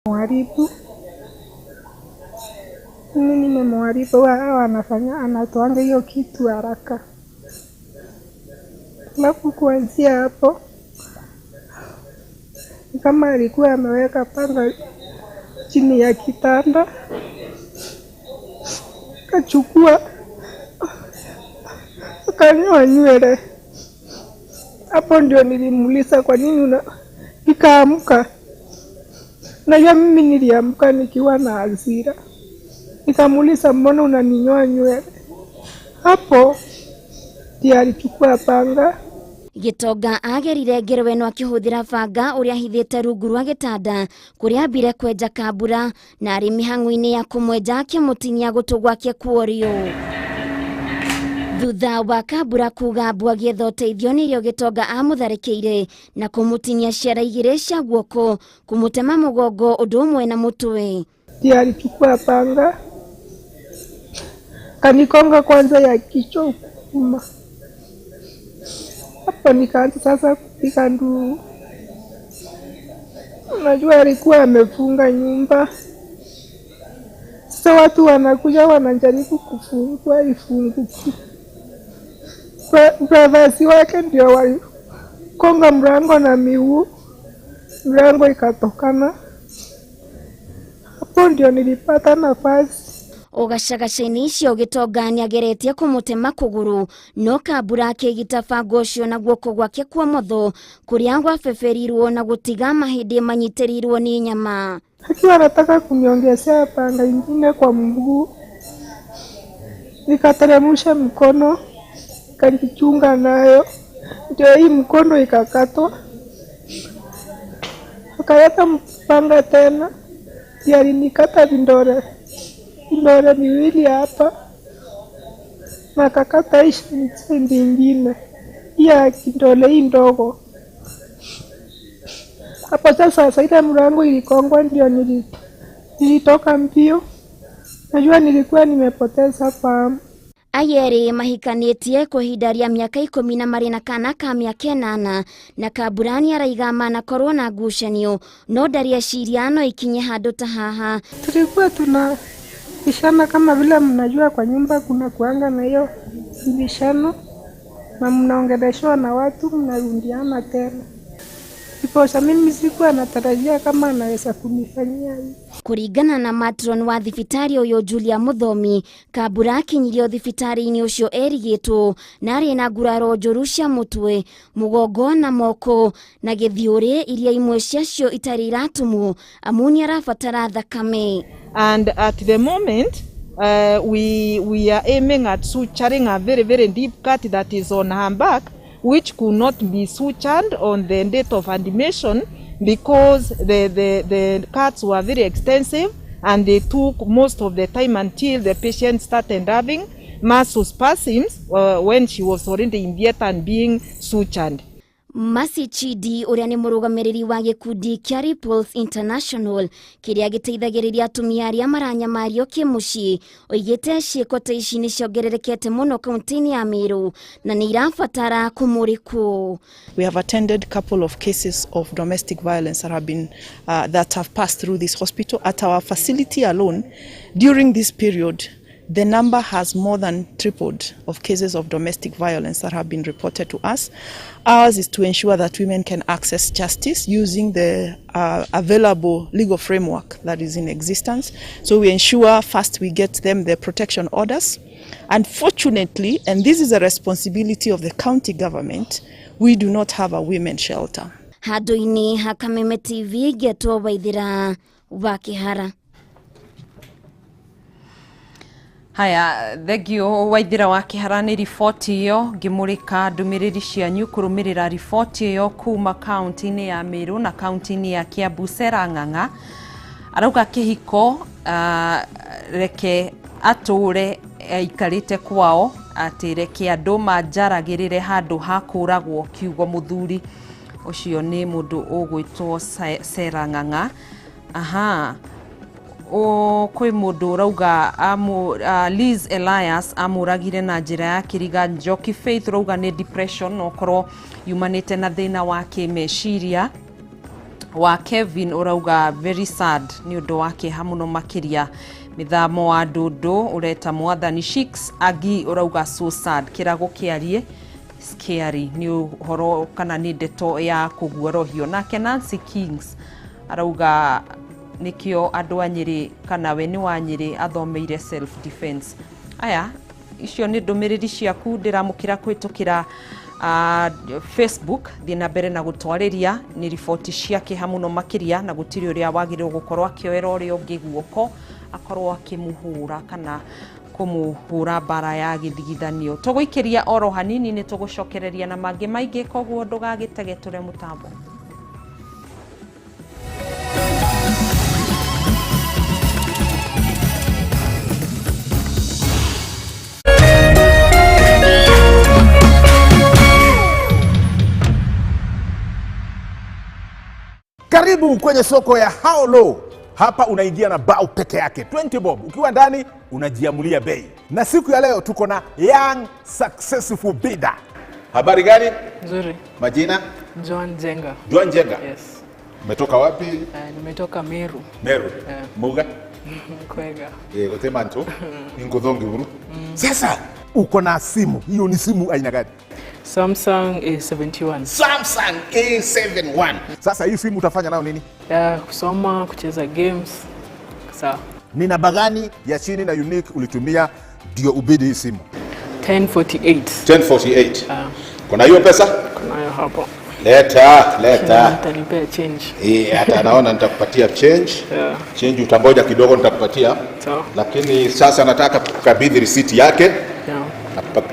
Mharibu mimi nimemharibu, huwa anafanya anatoanga hiyo kitu haraka. Alafu kuanzia hapo kama alikuwa ameweka panga chini ya kitanda, akachukua akanyoa nywele. Hapo ndio nilimuuliza kwa nini una, nikaamka. Najua mimi niliamka nikiwa na hasira, nikamuuliza mbona unaninyoa nywele? Hapo ndiye alichukua panga. Gĩtonga agerire ngero ĩno akĩhũthĩra banga ũrĩa ahithĩte rungu rwa gĩtanda kũrĩa ambire kwenja kambura na arĩ mĩhang'o-inĩ ya kũmwenja akĩmũtinia gũtũ gwake kuorio. Thutha wa kambura kuga mbu agĩetha ũteithio nĩrĩo Gĩtonga amũtharĩkĩire na kũmũtinia ciara igĩrĩ cia guoko, kũmũtema mũgongo ũndũ ũmwe na mũtwe. Ndiye alichukua panga kanikonga kwanza ya kichwa kuma. Hapo nikaanza sasa kupiga nduru. Unajua alikuwa amefunga nyumba. Sasa watu wanakuja wanajaribu kufungua ifunguki. Brothers wake ndio walikonga mlango na miguu, mlango ikatokana. Hapo ndio nilipata nafasi. O gacagaca-inĩ icio Gĩtonga nĩageretie kũmũtema kũgũrũ no Kambura akĩgita banga ũcio na guoko gwake kwa motho kũrĩa gwabeberirwo na gũtiga mahĩndĩ manyitĩrĩirwo nĩ nyama. Akiwa anataka kuniongezea panga ingine kwa mguu, nikateremsha mkono nikajichunga nayo, ndio hii mkono ikakatwa. Akaleta mpanga tena, ndiye alinikata vidole vidole miwili hapa na akakata hii sendi ingine ya kidole hii ndogo. Hapo sasa sasa ile mlango ilikongwa, ndio nilitoka mbio. Najua nilikuwa nimepoteza fahamu. Aya erĩ mahikanĩtie kwa ihinda rĩa mĩaka 10 na marĩ na kana ka mĩaka 8 na Kambura nĩaraiga manakorwo na ngucanio no ndarĩ eciria no ikinye handũ ta haha. Tulikuwa tunabishana kama vile mnajua kwa nyumba kuna kuanga na hiyo mbishano na mnaongeleshwa na watu mnarundiana tena. Ndiposa mimi sikuwa natarajia kama anaweza kunifanyia hivi. Kũringana na matron wa thibitarĩ ũyũ Julia Mũthomi, Kambura akinyirio thibitarĩ-inĩ ũcio erigĩtwo na arĩ na nguraro njũru cia mũtwe, mũgongo na moko na gĩthiũrĩ iria imwe ciacio itarĩ iratumwo amu nĩarabatara thakame. And at the moment, we are aiming at suturing a very, very deep cut that is on her back, which could not be sutured on the date of admission because the cuts were very extensive and they took most of the time until the patient started having muscle spasms when she was already in theater and being sutured. Mercy Chidi ũrĩa nĩ mũrũgamĩrĩri wa gĩkundi kĩa Ripples International kĩrĩa gĩteithagĩrĩria atumia arĩa maranyamario kĩmũciĩ oigĩte ciĩko ta ici nĩ ciongererekete mũno kaunti-inĩ ya Meru na nĩ irabatara kũmũrĩkwo. We have attended a couple of cases of domestic violence that have been that have passed through this hospital. At our facility alone, during this period, the number has more than tripled of cases of domestic violence that have been reported to us. Ours is to ensure that women can access justice using the available legal framework that is in existence. So we ensure first we get them the protection orders. Unfortunately, and this is a responsibility of the county government, we do not have a women's shelter. Handũ-inĩ ha Kameme TV ngetwo Waithĩra wa Kĩhara. Haya, thengio Waithĩra wa Kĩhara nĩ riboti ĩyo ngĩmũrĩka ndũmĩrĩri cianyu kũrũmĩrĩra riboti ĩyo kuma kaunti-inĩ ya Meru na kaunti-inĩ ya Kiambu. Sera Ng'ang'a arauga kĩhiko reke atũre aikarĩte kwao, atĩ reke andũ manjaragĩrĩre handũ ha kũragwo kiugo mũthuri ũcio nĩ mũndũ ũgwĩtwo Sera Ng'ang'a. Aha, kwĩ mũndũ ũrauga Liz Elias amũragire na njĩra ya kĩriga. Njoki Faith ũrauga nĩ depression no korwo yumanĩte na thĩna wa kĩmeciria. Wa Kevin ũrauga very sad, nĩ ũndũ wa kĩeha mũno makĩria. Mĩthamo wa ndũndũ ũreta mwathani Shix Agi ũrauga so sad, kĩrago kĩarie scary, nĩ ũhoro kana nĩ ndeto ya kũguorohio. Nake Nancy Kings arauga nĩkĩo andũ a Nyĩrĩ, kana we nĩ wa Nyĩrĩ, athomeire self defense. Aya, icio nĩ ndũmĩrĩri ciaku ndĩramũkĩra kũhĩtũkĩra Facebook. Thiĩ na mbere na gũtwarĩria. Nĩ riboti cia kĩeha mũno makĩria, na gũtirĩ ũrĩa wagĩrĩirwo gũkorwo akĩoera ũrĩa ũngĩ guoko akorwo akĩmũhũra kana kũmũhũra mbara ya gĩthigithanio. Tũgũikĩria oro hanini, nĩ tũgũcokereria na mangĩ maingĩ, koguo ndũgagĩtege tũre mũtambo. Karibu kwenye soko ya How Low. Hapa unaingia na bao peke yake 20 bob. Ukiwa ndani unajiamulia bei. Na siku ya leo tuko na young successful bidder. Habari gani? Nzuri. Majina? Joan Jenga. Joan Jenga. Yes. Umetoka wapi? Nimetoka Meru. Meru. Yeah. Muga? Kwega. Gotema nto. Ingothongi buru. Sasa uko na simu. Hiyo ni simu aina gani? Samsung A71. Samsung A71. Sasa hii simu utafanya nayo nini? Kusoma, kucheza games. Sawa. Ni namba gani ya chini na unique ulitumia ndio ubidi hii simu? 1048. 1048. Kuna hiyo pesa? Kunayo hapo. Leta, leta. Utanipea change. Hata naona nitakupatia change. Yeah. Change utangoja kidogo nitakupatia. Sawa. Lakini sasa nataka kukabidhi receipt yake. Yeah.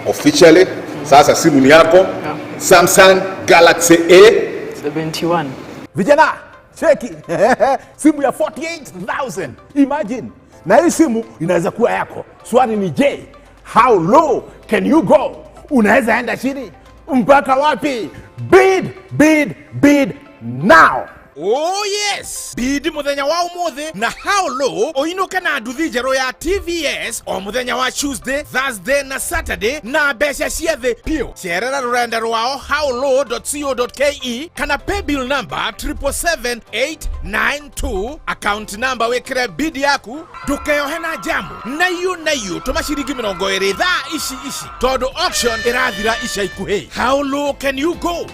Officially. Sasa simu ni yako. Yeah. Samsung Galaxy A71. Vijana, cheki. Simu ya 48,000. Imagine. Na hii simu inaweza kuwa yako. Swali ni je, how low can you go? Unaweza enda chini mpaka wapi? Bid, bid, bid now. Oh yes, bid muthenya wa umuthi na How Low uinuke na nduthi njeru ya TVS o muthenya wa Tuesday, Thursday na Saturday na mbeca cia thi piu. Cerera rurenda rwao howlow.co.ke kana paybill number 777892, account number wikire bid yaku. Ndukeyohe na jamu na iyo tuma ciringi 20 thaa ici ici tondu auction irathira ica ikuhi. How low can you go?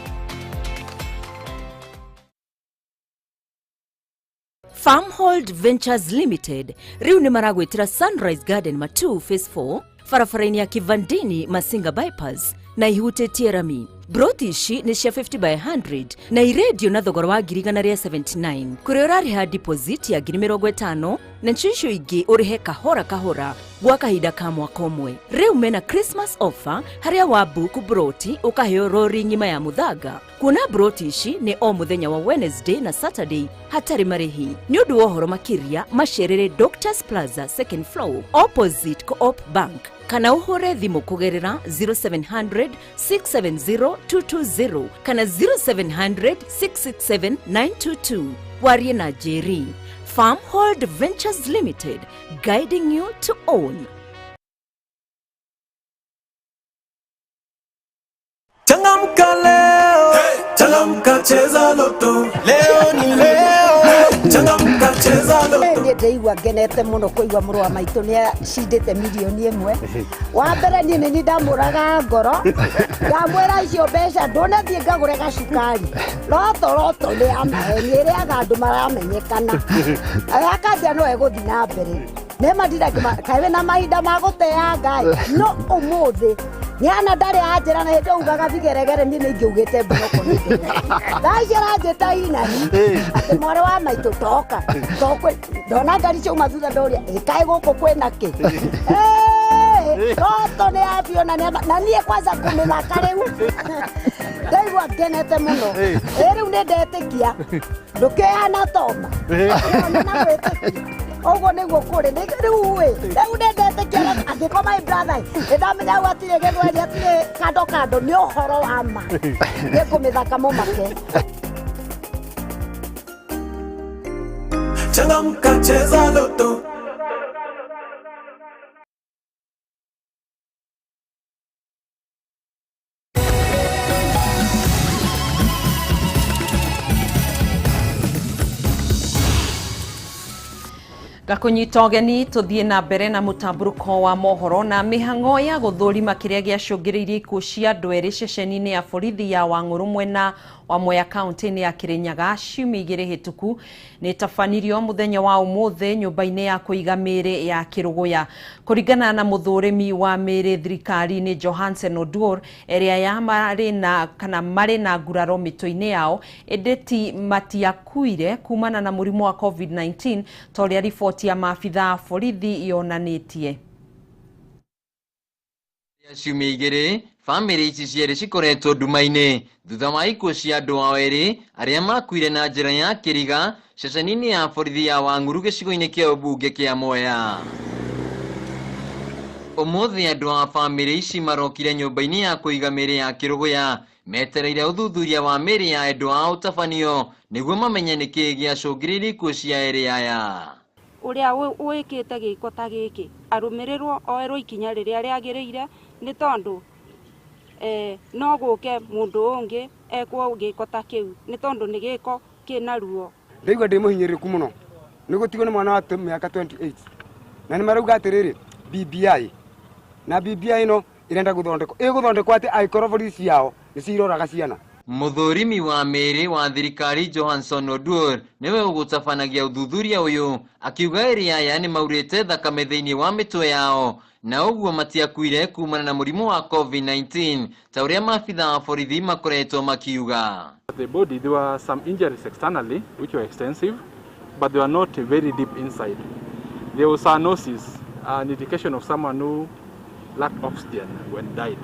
Farmhold Ventures Limited riu nĩ maragwĩtĩra Sunrise Garden Matu Phase 4 barabara-inĩ ya Kivandini Masinga Bypass na ihutĩtie rami. Broti ici nĩ cia 50 by 100 na irendio na thogora wa 1,179 kũrĩa ũrarĩha deposit ya 50,000 na icio ingĩ ũrĩhe kahora kahora gwa kahinda ka mwaka ũmwe. Rĩu mena Christmas offer harĩa wa book broti ũkaheo rori ng'ima ya mũthanga. Kuona broti ici nĩ o mũthenya wa Wednesday na Saturday hatarĩ marĩhi. Nĩ ũndũ wa ũhoro makĩria macerere Doctors Plaza second floor opposite Co-op Bank kana ũhũre thimũ kũgerera 0700 670 220 kana 0700 667 922. Warie na Jerry. Farmhold Ventures Limited, guiding you to own. Changamka leo, changamka cheza loto. Leo ni leo, changamka cheza loto. Niĩ ndĩigua ngenete mũno kũigua mũrũ wa maitũ nĩ acindĩte milioni 1. Wa mbere niĩ nĩ niĩ ndamũraga ngoro, ndamwĩra icio mbeca ndũnathiĩ ngagũre gacukari. Loto loto nĩ ya maheni ĩrĩaga andũ maramenyekana. Akambia no egũthiĩ na mbere. Nĩ ma kaĩ wĩna mahinda ma gũteanga no ũmũthĩ Nyana ndarĩ anjĩra na hĩndĩ ugaga bigeregere niĩ nĩingĩugĩte mburoko nĩ thaa ici aranjĩta inani atĩ mwarĩ wa maitũ toka tokwe ndona ngari ciauma thutha ndoria ĩkaĩ gũkũ kwĩna kĩ. Toto nĩ yambio na niĩ kwanza kũmĩthaka rĩu ndaigua ngenete mũno. Rĩu nĩ ndetĩkia ndũkĩhana toma na gwĩtĩkia ũguo nĩguo kũrĩ rĩu ĩ rĩu nĩ ndetĩkia angĩkorwo my brother nĩ ndamenya hau hatirĩ gĩthweri hatirĩ kando kando nĩ ũhoro wa ma nĩ ngũmĩthaka mũmake. Changamka cheza loto. Ngakunyita ũgeni tũthiĩ na mbere na mũtambũrũko wa mohoro na mĩhang'o ya gũthũrima kĩrĩa gĩacũngĩrĩirie ikuũ cia andũ erĩ ceceni-inĩ ya borithi ya Wang'ũrũ mwena wa Mwea kaunti-inĩ ya Kirinyaga ciumia igĩrĩ hĩtũku nĩtabanirio mũthenya wa ũmũthĩ nyũmba-inĩ ya kũiga mĩĩrĩ ya Kĩrũgũya. Kũringana na mũthũrimi wa mĩĩrĩ thirikari-inĩ Johansen Oduor, erĩ aya marĩ na kana marĩ na nguraro mĩtwe-inĩ yao ĩndĩ ti matiakuire kumana na mũrimũ wa COVID-19 ta ũrĩa riboti ya maabitha a borithi yonanĩtie. Ciumia igĩrĩ bamĩrĩ ici cierĩ cikoretwo nduma-inĩ thutha wa ikuũ cia andũ ao erĩ arĩa makuire na njĩra ya kĩriga ceceni-inĩ ya borithi ya Wang'ũrũ gĩcigo-inĩ kĩa ũmbunge kĩa Mwea. Ũmũthĩ andũ a bamĩrĩ ici marokire nyũmba-inĩ ya kũiga mĩĩrĩ ya Kĩrũgũya metereire ũthuthuria wa mĩĩrĩ ya endwa ao ũtabanio nĩguo mamenye nĩkĩĩ gĩacũngĩrĩirie ikuũ cia erĩ aya. Ũrĩa wĩkĩte gĩko ta gĩkĩ arũmĩrĩrwo oerwo ikinya rĩrĩa rĩagĩrĩire nĩ tondũ no gũke mũndũ ũngĩ ekwo gĩko ta kĩu nĩ tondũ nĩ gĩko kĩna ruo. Ndaigua ndĩ mũhinyĩrĩrĩku mũno nĩ gũtigwo nĩ mwana wa mĩaka 28 na nĩ marauga atĩrĩrĩ BBI na BBI ĩno ĩrenda gũthondekwo ĩgũthondekwo atĩ angĩkorwo borithi ciao nĩ ciroraga ciana. Mũthũrimi wa mĩĩrĩ wa thirikari Johanson Oduor nĩwe ũgũtabanagia ũthuthuria ũyũ akiuga erĩ aya nĩ maurĩte thakame thĩinĩ wa mĩtwe yao na ũguo matiakuire kumana na mũrimũ wa COVID-19 ta ũrĩa maabitha wa borithi makoretwo makiuga. The body, there were some injuries externally which were extensive, but they were not very deep inside. There was cyanosis, an indication of someone who lacked oxygen when died.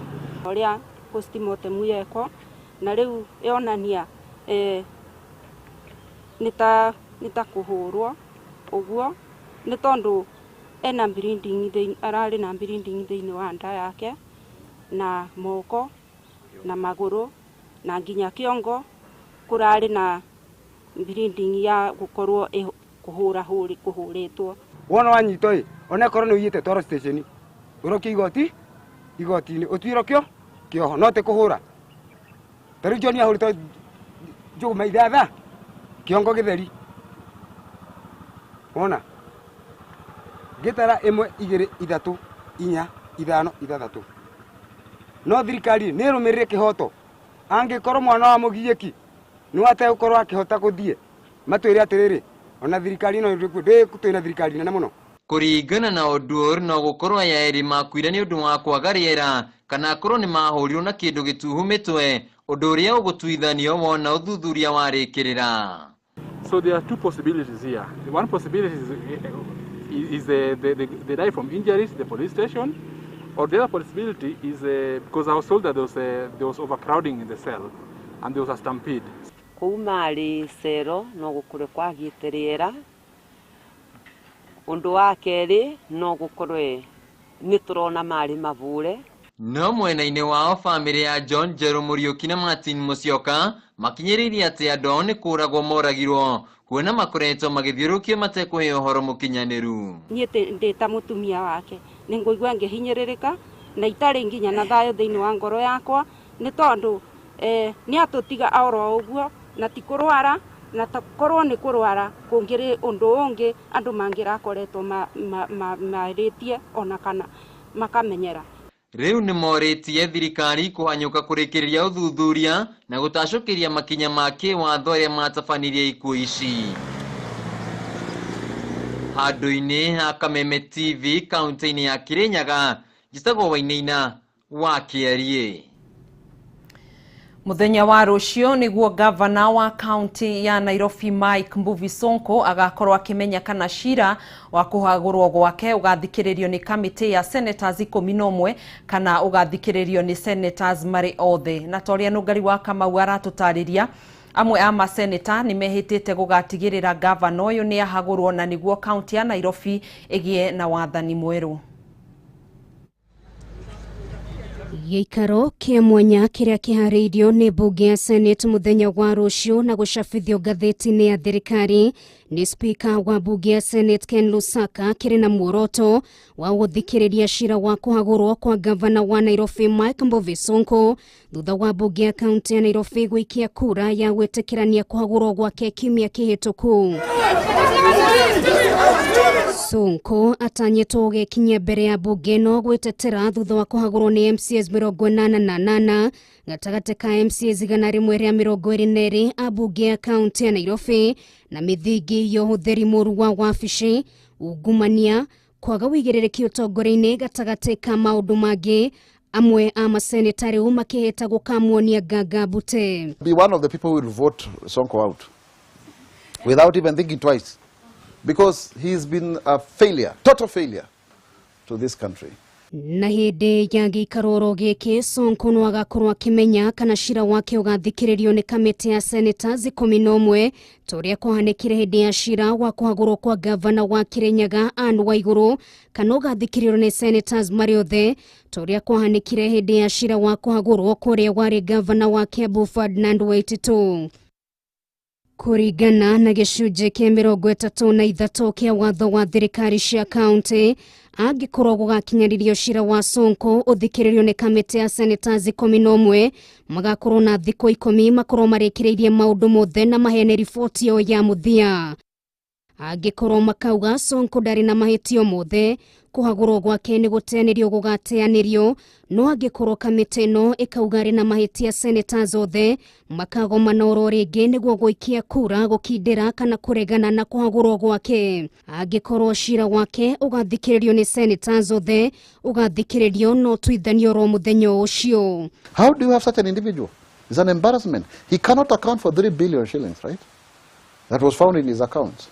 Ũrĩa postmortem yekwo na rĩu yonania nĩ ta kũhũrwo ũguo nĩ tondũ ena bleeding ararĩ na bleeding thĩinĩ wa nda yake na moko na magũrũ na nginya kĩongo kũrarĩ na bleeding ya gũkorwo kũhũrĩtwo. Wona wanyitwo ĩ onakorwo nĩ ũiyĩte twarwo station ũrokio igoti igoti-inĩ ũtuĩrwo kĩoho no ti kũhũra. Ta rĩu John ahũrĩtwo njũgũma ithatha kĩongo gĩtheri wona ngĩtara 1 2 3 4 5 6 no thirikari nĩ ĩrũmĩrĩre kĩhoto angĩkorwo mwana wa mũgiĩki nĩ ategũkorwo akĩhota gũthiĩ matwĩre atĩrĩrĩ ona thirikari ĩno twĩna thirikari nene mũno. Kũringana na Oduor no gũkorwo aya erĩ makuire nĩ ũndũ wa kwaga rĩera kana akorwo nĩ mahũrirwo na kĩndũ gĩtuhu mĩtwe ũndũ ũrĩa ũgũtuithanio wona ũthuthuria warĩkĩrĩra. So there are two possibilities here. The one possibility is they die from injuries at the police station, or the other possibility is because I was told that there was overcrowding in the cell and there was a stampede. Kũu marĩ cero no gũkorwo kwagĩte rĩera. Ũndũ wa kerĩ no gũkorwo nĩ tũrona marĩ mabũre. No mwena-inĩ wao bamĩrĩ ya John Njerũ Mũriũki na Martin Musyoka makinyĩrĩirie atĩ andũ ao nĩ kũragwo moragirwo kuona makoretwo magĩthiũrũrũkio matekũheo ũhoro mũkinyanĩru. Niĩ ndĩ ta mũtumia wake nĩ ngũigua ngĩhinyĩrĩrĩka na itarĩ nginya na thayũ thĩinĩ wa ngoro yakwa nĩ tondũ nĩ atũtiga oro ũguo na ti kũrwara na korwo nĩ kũrwara kũngĩrĩ ũndũ ũngĩ andũ mangĩrakoretwo marĩtie ona kana makamenyera. Rĩu nĩ morĩtie thirikari kũhanyũka kũrĩkĩrĩria ũthuthuria na gũtacũkĩria makinya ma kĩwatho arĩa matabanirie ikuũ ici. Handũ-inĩ ha Kameme TV kaunti-inĩ ya Kirinyaga, njĩtagwo Wainaina wa Kĩariĩ. Muthenya wa rũciũ nĩguo gavana wa kaunti ya Nairobi Mike Mbuvi Sonko agakorwo akĩmenya kana cira wa kũhagũrwo gwake ũgathikĩrĩrio nĩ kamĩtĩ ya senators 11 kana ũgathikĩrĩrio nĩ senators marĩ othe. Na ta ũrĩa Nũngari wa Kamau aratũtarĩria, amwe a maseneta nĩ mehĩtĩte gũgatigĩrĩra gavana ũyũ nĩ ahagũrwo na nĩguo kaunti ya Nairobi ĩgĩe na wathani mwerũ. Gĩikaro kĩa mwanya kĩrĩa kĩharĩirio nĩ mbunge ya Senate mũthenya wa rũciũ na gũcabithio ngathĩti-inĩ ya thirikari nĩ spika wa mbunge ya Senate Ken Lusaka kĩrĩ na muoroto wa gũthikĩrĩria cira wa kũhagũrwo kwa gavana wa Nairobi Mike Mbuvi Sonko thutha wa mbunge ya kaunti ya Nairobi gũikia kura ya gwĩtĩkĩrania kũhagũrwo gwake kiumia kĩhĩtũku. Sonko atanyĩtwo gũgĩkinyia mbere ya mbunge ĩno gwĩtetera thutha wa kũhagũrwo nĩ MCAs 88 gatagatĩ ka MCAs 122 a mbunge ya kaunti ya Nairobi na mĩthingi ya ũhũthĩri mũru wa wabici, ungumania, kwaga ũigĩrĩrĩki ũtongoria-inĩ gatagatĩ ka maũndũ mangĩ. Amwe a maseneta rĩu makĩhĩta gũkamuonia nganga mbute. Be one of the people who will vote Sonko out without even thinking twice, because he's been a failure, total failure to this country. Na hĩndĩ ya gĩikaro oro gĩkĩ Sonko no agakorwo akĩmenya kana cira wake ũgathikĩrĩrio nĩ kamĩtĩ ya senators 11 ta ũrĩa kwahanĩkire hĩndĩ ya cira wa kũhagũrwo kwa gavana wa Kirinyaga Anne Waigũrũ, kana ũgathikĩrĩrio nĩ senators marĩ othe ta ũrĩa kwahanĩkire hĩndĩ ya cira wa kũhagũrwo kũrĩa warĩ gavana wa Kiambu Ferdinand Waititu. Kũringana na gĩcunjĩ kĩa 33 kĩa watho wa thirikari cia kaunti, angĩkorwo gũgakinyanĩrio cira wa Sonko ũthikĩrĩrio nĩ kamĩtĩ ya senators 11 magakorwo na thikũ 10 makorwo marĩkĩrĩirie maũndũ mothe na maheane riboti yao ya mũthia. Angĩkorwo makauga Sonko ndarĩ na mahĩtio mothe, kũhagũrwo gwake nĩ gũteanĩrio gũgateanĩrio, no angĩkorwo kamĩtĩ ĩno ĩkauga arĩ na mahĩtia senators othe makagomana oro rĩngĩ nĩguo gũikia kura gũkindĩra kana kũregana na kũhagũrwo gwake. Angĩkorwo cira wake ũgathikĩrĩrio nĩ senators othe, ũgathikĩrĩrio no tuithanio oro mũthenya ũcio. How do you have such an individual? It's an embarrassment. He cannot account for 3 billion shillings, right? That was found in his accounts.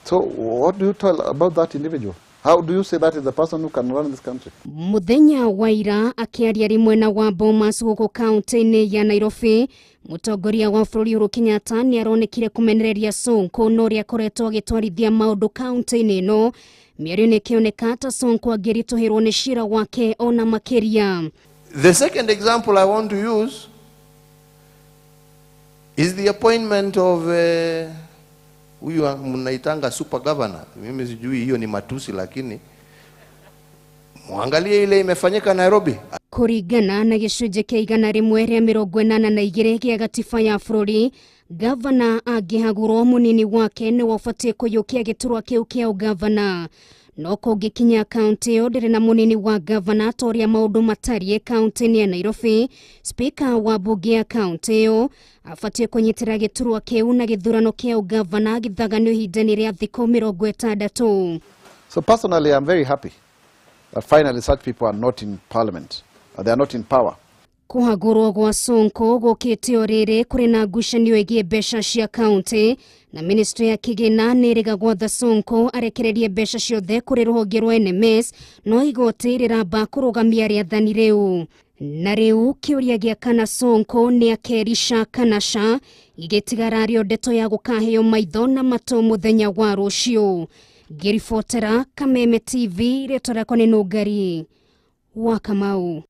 So what do you tell about that individual? How do you say that is the person who can run this country? Muthenya wa ira akĩaria arĩ mwena wa Bomas gũkũ kaunti-inĩ ya Nairobi, mũtongoria wa bũrũri Uhuru Kenyatta nĩ aronekire kũmenereria Sonko na ũrĩa akoretwo agĩtwarithia maũndũ kaunti-inĩ ĩno. Mĩario-inĩ ĩkĩoneka ta Sonko angĩritũhĩrwo nĩ cira wake ona makĩria. The second example I want to use is the appointment of huyu mnaitanga super governor. Mimi sijui hiyo ni matusi, lakini muangalie ile imefanyika Nairobi. Kũringana na gĩcunjĩ kĩa 182 gĩa gatiba ya bũrũri, gavana angĩhagũrwo mũnini wake nĩwe ũbatiĩ kũiyũkia gĩturwa kĩu kĩa ũgavana. No kũngĩkinya kaunti ĩyo ndĩrĩ na mũnini wa gavana ta ũrĩa maũndũ matariĩ kaunti-inĩ ya Nairobi, spika wa mbunge ya kaunti ĩyo abatiĩ kũnyitĩra gĩturwa kĩu na gĩthurano kĩa ũgavana gĩthaganio ihinda-inĩ rĩa thikũ 60. So personally, I'm very happy that finally such people are not in parliament. They are not in power. Kũhagũrwo gwa Sonko gũkĩte o rĩrĩ kũrĩ na ngucanio ĩgiĩ mbeca cia kaunti, na ministry ya kĩgĩna nĩ ĩrĩga gwatha Sonko arekererie mbeca ciothe kũrĩ rũhonge rwa NMS, no igoti rĩramba kũrũgamia rĩathani rĩu. Na rĩu kĩũria gĩa kana Sonko nĩ akerisha kana ca igĩtigara rĩo ndeto ya gũkaheo maitho na matũ mũthenya wa rũciũ. Ngĩribotera Kameme TV, rĩtwa rĩakwa nĩ Nũngari wa Kamau.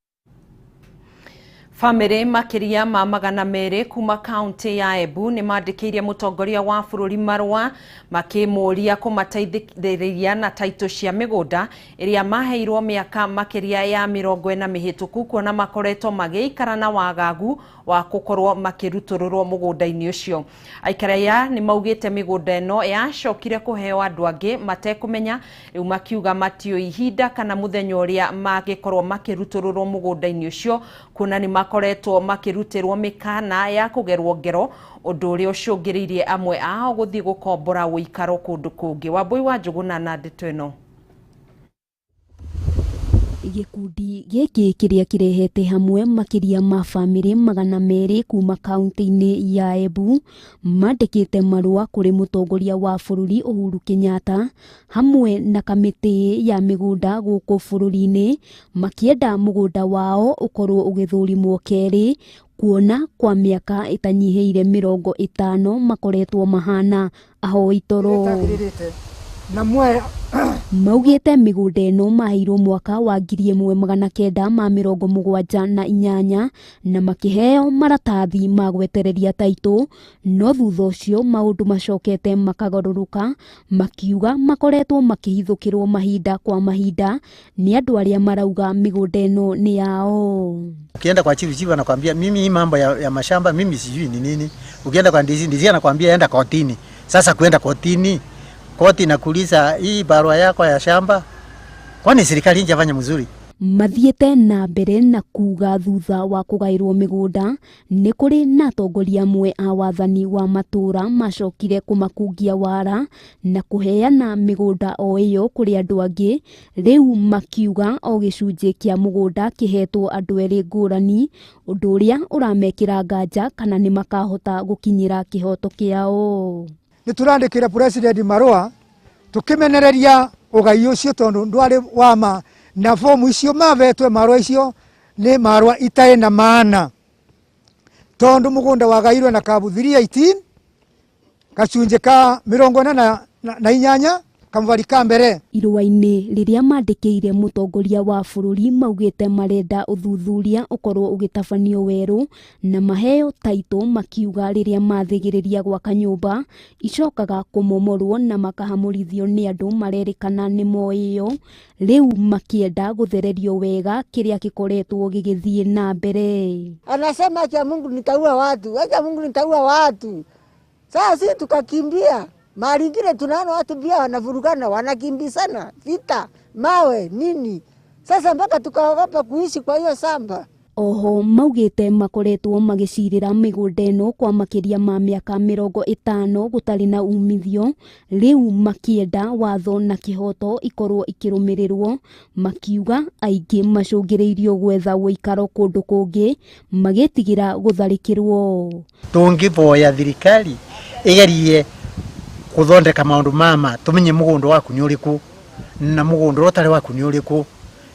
Famĩlĩ makĩria ma 200 kuma kaunti ya Embu nĩ mandĩkĩire mũtongoria wa bũrũri marũa makĩmũũria kũmateithĩrĩria na taitũ cia mĩgũnda ĩrĩa maheirwo mĩaka makĩria ya 40 mĩhĩtũku, kuona makoretwo magĩikara na wagagu wa gũkorwo makĩrutũrũrwo mũgũnda-inĩ ũcio. Aikari aya nĩ maugĩte mĩgũnda ĩno yacokire kũheo andũ angĩ matekũmenya, rĩu makiuga matiũĩ ihinda kana mũthenya ũrĩa mangĩkorwo makĩrutũrũrwo mũgũnda-inĩ ũcio, kuona nĩ makoretwo makĩrutĩrwo mĩkana ya kũgerwo ngero, ũndũ ũrĩa ũcũngĩrĩirie amwe ao gũthiĩ gũkombora ũikaro kũndũ kũngĩ. Wambui wa Njũgũna na ndeto ĩno. Gĩkundi gĩkĩ kĩrĩa kĩrehete hamwe makĩria ma bamĩrĩ 200 kuma kaunti-inĩ ya Embu mandĩkĩte marũa kũrĩ mũtongoria wa bũrũri Uhuru Kenyatta hamwe na kamĩtĩ ya mĩgũnda gũkũ bũrũri-inĩ makĩenda mũgũnda wao ũkorwo ũgĩthũrimwo kerĩ, kuona kwa mĩaka ĩtanyihĩire 50 makoretwo mahana ahoi toro. Maugĩte mĩgũnda ĩno maheirwo mwaka wa 1978 na makĩheo maratathi ma gwetereria taitũ, no thutha ũcio maũndũ macokete makagarũrũka, makiuga makoretwo makĩhithũkĩrwo mahinda kwa mahinda nĩ andũ arĩa marauga mĩgũnda ĩno nĩ yao. Ukienda kwa chifu, chifu anakuambia mimi hii mambo ya mashamba mimi sijui ni nini. Ukienda kwa ndizi, ndizi anakuambia enda kotini. Sasa kuenda kotini Koti inakuuliza hii barua yako ya shamba, kwani serikali injafanya mzuri? Mathiĩte na mbere na kuga thutha wa kũgaĩrwo mĩgũnda nĩ kũrĩ na atongoria amwe a wathani wa matũũra macokire kũmakungia wara na kũheana mĩgũnda o ĩyo kũrĩ andũ angĩ, rĩu makiuga o gĩcunjĩ kĩa mũgũnda kĩhetwo andũ erĩ ngũrani, ũndũ ũrĩa ũramekĩra nganja kana nĩ makahota gũkinyĩra kĩhoto kĩao. Nĩ tũrandĩkĩra president marũa tũkĩmenereria ũgai ũcio tondũ ndwarĩ wa ma, na fomu icio mavetwe marũa icio nĩ marũa itarĩ na maana, tondũ mũgũnda wagairwe na kabu 318 gacunjĩ ka 48 kamũbari ka mbere. Irũa-inĩ rĩrĩa mandĩkĩire mũtongoria wa bũrũri maugĩte marenda ũthuthuria ũkorwo ũgĩtabanio werũ na maheo taitũ, makiuga rĩrĩa mathĩgĩrĩria gwaka nyũmba icokaga kũmomorwo na makahamũrithio nĩ andũ marerĩkana nĩ moĩyo, rĩu makĩenda gũthererio wega kĩrĩa gĩkoretwo gĩgĩthiĩ na mbere. Anasema acha Mungu nitaua watu, acha Mungu nitaua watu. Sasa sisi tukakimbia. Mahali ingine tunaona watu pia wanavurugana, wanakimbizana, vita, mawe, nini. Sasa mpaka tukaogopa kuishi kwa hiyo samba. Oho maugĩte makoretwo magĩcirĩra mĩgũnda ĩno kwa makĩria ma mĩaka 50 gũtarĩ na umithio, rĩu makĩenda watho na kĩhoto ikorwo ikĩrũmĩrĩrwo, makiuga aingĩ macũngĩrĩirio gwetha ũikaro kũndũ kũngĩ magĩtigĩra gũtharĩkĩrwo. Tũngĩboya thirikari ĩgerie kuthondeka maundu mama tumenye mugundu waku ni uriku na mugundu uria utari waku ni uriku,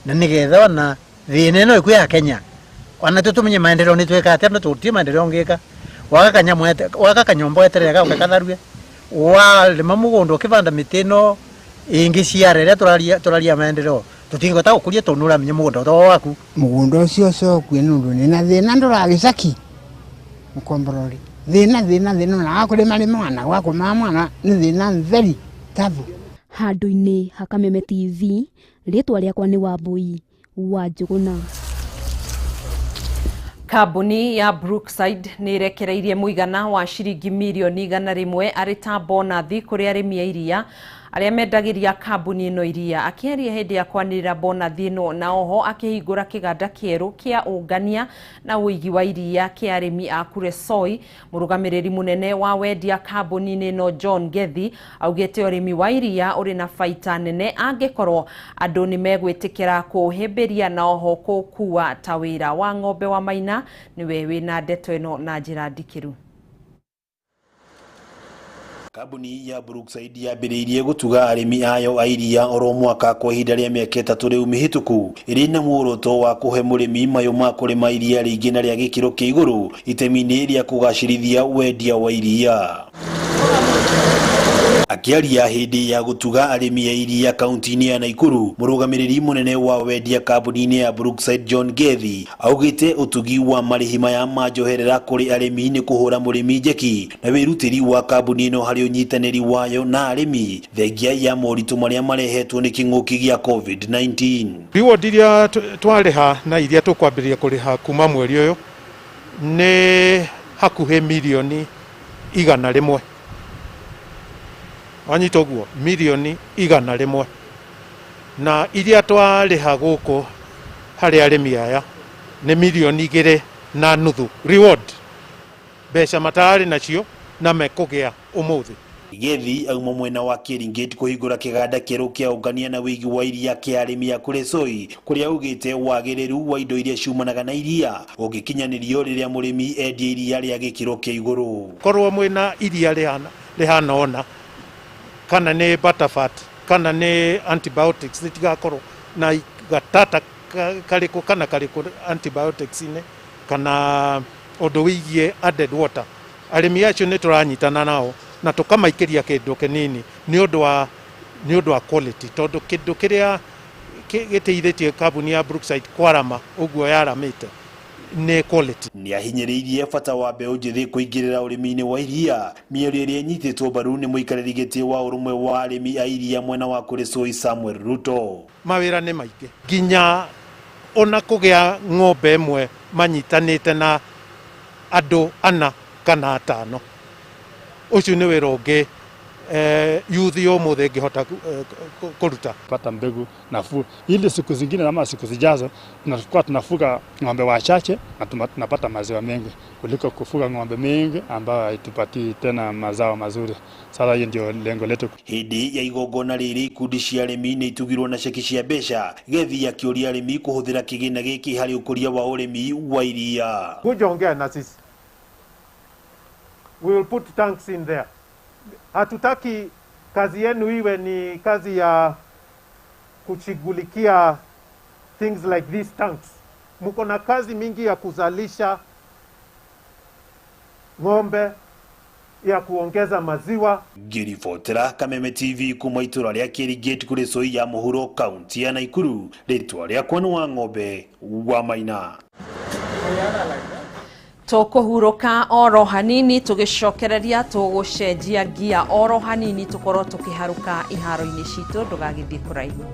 na nigetha ona thina ino iku ya Kenya ona tu tumenye maendeleo ni tweka atia, no tutie maendeleo ngika waka kanyomba weterere gauka katharue warima mugundu ukivanda miti ino ingi ciara iria turaria maendeleo tutingota gukuria tondu uramenye mugunda to waku. Mugunda ucio ucokue nundu nina thina nduragicaki mukomborori thina thina thina na wakurima rima na wakuma mwana ni thina theri tabu. Handũ-inĩ ha Kameme TV, rĩtwa rĩakwa nĩ Wambui wa Njũgũna. Kambuni ya Brookside nĩ ĩrekereirie mũigana wa ciringi mirioni 100 arĩ ta bonathi kũrĩ arĩmi a iria arĩa mendagĩria kambuni ĩno iria. Akĩaria hĩndĩ ya kwanĩrĩra bonathi ĩno na oho akĩhingũra kĩganda kĩerũ kĩa ũngania na ũigi wa iria kĩa arĩmi a Kuresoi, mũrũgamĩrĩri mũnene wa wendia kambuni-inĩ ĩno John Gethi augĩte ũrĩmi wa iria ũrĩ na baita nene angĩkorwo andũ nĩ megwĩtĩkĩra kũũhĩmbĩria na oho kũũkua ta wĩra wa ng'ombe wa Maina. Nĩwe wĩna ndeto ĩno na njĩra ndikĩru. Kambuni ya Brookside yambĩrĩirie gũtuga arĩmi ayo a iria oro mwaka kwa ihinda rĩa mĩaka 3 rĩu mĩhĩtũku, ĩrĩ na muoroto wa kũhe mũrĩmi mayũ ma kũrĩma iria rĩingĩ na rĩa gĩkĩro kĩa igũrũ itemi-inĩ rĩa kũgacĩrithia wendia wa iria. Akĩaria hĩndĩ ya gũtuga arĩmi a iria kaunti-inĩ ya Nakuru, mũrũgamĩrĩri mũnene wa wendia kambuni-inĩ ya Brookside John Gethi augĩte ũtugi wa marĩhi maya ma njoherera kũrĩ arĩmi nĩ kũhũra mũrĩmi njeki na wĩrutĩri wa kambuni ĩno harĩ ũnyitanĩri wayo na arĩmi thengia ya moritũ marĩa marehetwo nĩ kĩng'ũki gĩa COVID-19. Reward iria twarĩha na iria tũkwambĩrĩria kũrĩha kuma mweri ũyũ nĩ hakuhĩ mirioni 100. Wanyita ũguo mirioni 100, na iria twarĩha gũkũ harĩ arĩmi aya nĩ mirioni 2.5 reward, mbeca matararĩ nacio na mekũgĩa ũmũthĩ. Gethi auma mwena wa Kĩringĩti kũhingũra kĩganda kĩerũ kĩa ũngania na wĩigi wa iria kĩa arĩmi a Kuresoi, kũrĩa augĩte wagĩrĩru wa indo iria ciumanaga na iria ũngĩkinyanĩrio rĩrĩa mũrĩmi endia iria rĩa gĩkĩro kĩa igũrũ. Korwo mwĩna iria rĩhana ona kana nĩ butterfat kana nĩ antibiotics rĩtigakorwo na gatata karĩkũ kana karĩkũ antibiotics-inĩ kana ũndũ wĩgiĩ added water, arĩmi acio nĩ tũranyitana nao na tũkamaikĩria kĩndũ kĩnini nĩ ũndũ wa quality, tondũ kĩndũ kĩrĩa gĩteithĩtie kambuni ya Brookside kwarama ũguo yaramĩte nĩ quality. Nĩ ahinyĩrĩirie bata wa mbeũ njĩthĩ kũingĩrĩra ũrĩmi-inĩ wa iria, mĩario ĩrĩa ĩnyitĩtwo mbaru nĩ mũikarĩri gĩtĩ wa ũrũmwe wa arĩmi a iria mwena wa Kuresoi Samuel Ruto. Mawĩra nĩ maingĩ nginya ona kũgĩa ng'ombe ĩmwe manyitanĩte na andũ 4 kana 5, ũcio nĩ wĩra ũngĩ yuthi ũmũthĩ ĩngĩhota kũruta. Pata mbegu nafuu ili siku zingine ama siku zijazo tunakuwa tunafuga ng'ombe wachache na tunapata maziwa mengi kuliko kufuga ng'ombe mengi ambayo haitupatii tena mazao mazuri. Sasa hiyo ndio lengo letu. Hindi ya igongona rĩrĩ ikundi cia arĩmi nĩ itugirwo na ceki cia mbeca. Gethi akĩũria arĩmi kũhũthĩra kĩgĩna gĩkĩ harĩ ũkũria wa ũrĩmi wa iria. Kuja ongea na sisi. We will put tanks in there. Hatutaki kazi yenu iwe ni kazi ya kushughulikia things like these tanks. Mko na kazi mingi ya kuzalisha ng'ombe, ya kuongeza maziwa. Ngĩribotera Kameme TV kuma itũra rĩa Kĩrigate kũrĩ Soi ya mũhuro kaunti ya Naikuru, rĩtwa rĩakwa nĩ wa ng'ombe wa Maina. Tũkũhurũka oro hanini tũgĩcokereria tũgũcenjia ngia oro hanini tũkorwo tũkĩharũka iharo-inĩ citũ ndũgagĩthiĩ kũraihu.